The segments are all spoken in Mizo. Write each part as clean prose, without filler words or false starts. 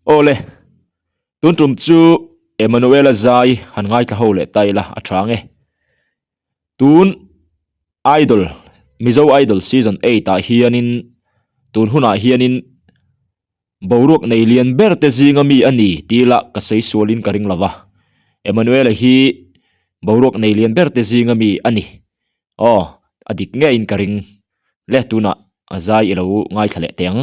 Awle, tun tum chu Emmanuela zai han ngaithla ho leh ta ila a tha ang e. Tun Idol, Mizo Idol Season 8 ah hianin tun hunah hianin boruak nei lian ber te zinga mi a ni tih lah ka sawi sualin ka ring lo va. Emmanuela hi boruak nei lian ber te zinga mi a ni. Aw, a dik ngeiin ka ring. Le tunah a zai i lo ngaithla leh teh ang.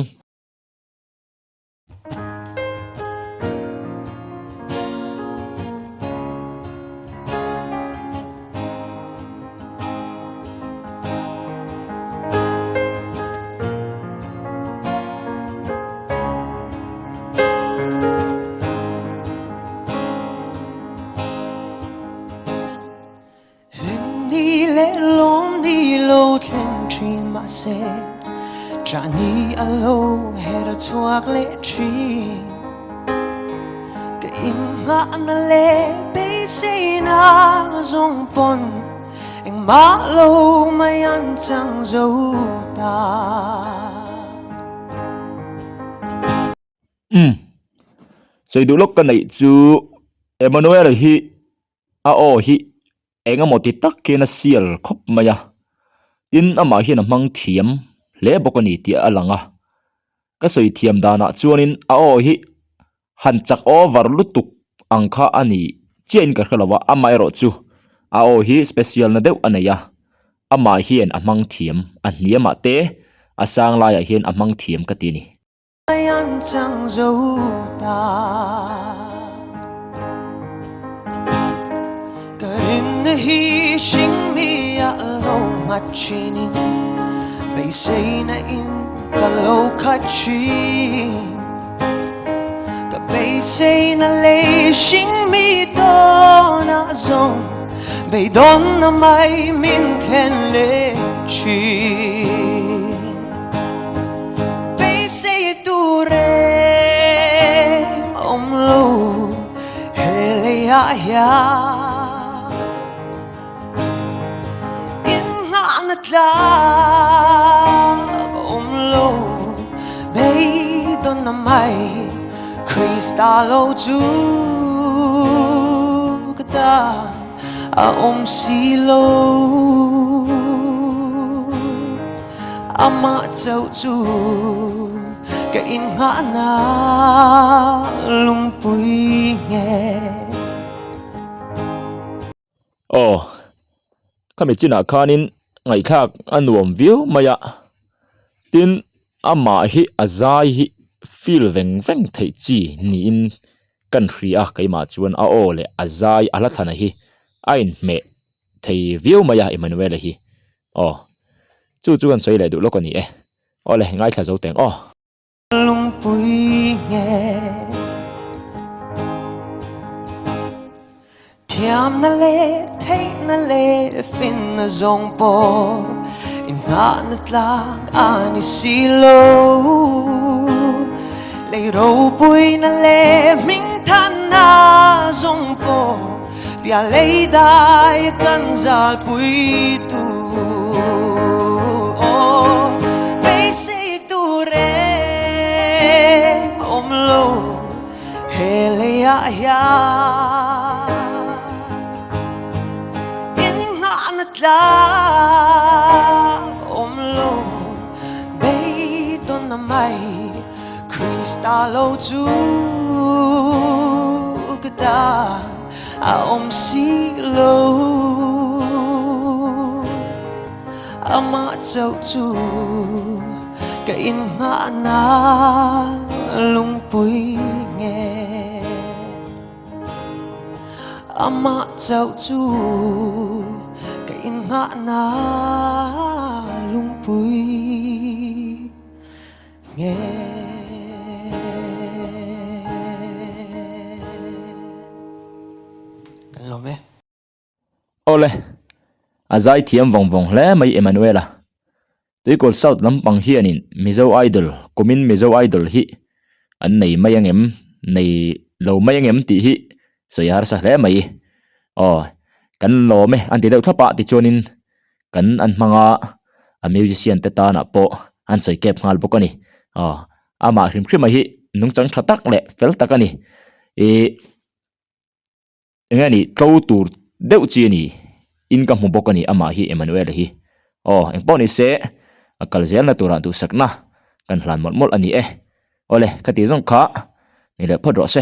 Hlim ni leh lawm ni lo thleng thin mahse Ṭah ni a lo her chhuak leh thin Ka inngahna leh beiseina zawng pawn Engmah lo mai an chang zo ta. Umm. Sawi duh lawk ka neih chu Emmanuel hi A aw hi eng emaw ti tak hian a sial khawp mai a, tin amah hian a hmang thiam hle bawk a ni tih a lang a, ka sawi thiam danah chuanin a aw hi han chak over lutuk ang kha a ni chiahin ka hre lo a, amaherawh chu a aw hi special na deuh a nei a, amah hian a hmang thiam a hniamah te a sang laiah hian a hmang thiam ka ti a ni. Beisei tur em awm lo he leiah hian Innghahna tlak awm lo beidawnna mai Krista lo chu ka ta a awm si lo. Amah chauh chu ka inngahna lungpui nge. Aw, khami chinah khanin ngaihthlak a nuam viau mai a, tin amah hi a zai hi feel veng veng theih chi niin kan hria a, keimah chuan a aw leh a zai a hla thlana hi a inhmeh thei viau mai a Emmanuel-a hi. Aw. Chu chu kan sawi leh duh lawk a ni e. Aw le, ngaithla zo teng aw. Lungpui nge Thiamna leh theihna leh finna zawng pawh Inngahna tlak a ni si lo Lei ropuina leh hmingthanna zawng pawh Pia lei dai kan zal pui tu Aw beisei tur em awm lo he leiah hian Innghahna tlak awm lo beidawnna mai Krista lo chu ka ta a awm si lo Amah chauh chu ka inngahna lungpui nge Amah chauh chu ka inngahna lungpui Nge. Kan lawm e. Awle, a zai thiam vawng vawng hle mai Emmanuel-a. Tuikawl South lampang hianin Mizo Idol, kumin Mizo Idol hi an nei mai angem, nei lo mai angem tih hi sawi harsa hle mai. Aw, kan lawm e an ti deuh thlap a tichuanin kan an hmang a, a musician te tanah pawh an sawi kep nghal bawk a ni. Aw, amah hrim hrim a hi. nungchang tha tak leh fel tak a ni. Ih eng nge ni tlo tur deuh chi a ni in ka hmu bawk a ni amah hi Emmanuel-a hi. Aw engpawh ni se a kal zelna turah duhsakna kan hlan mawlh mawlh a ni e. Awle khati zawng kha ni leh phawt rawh se.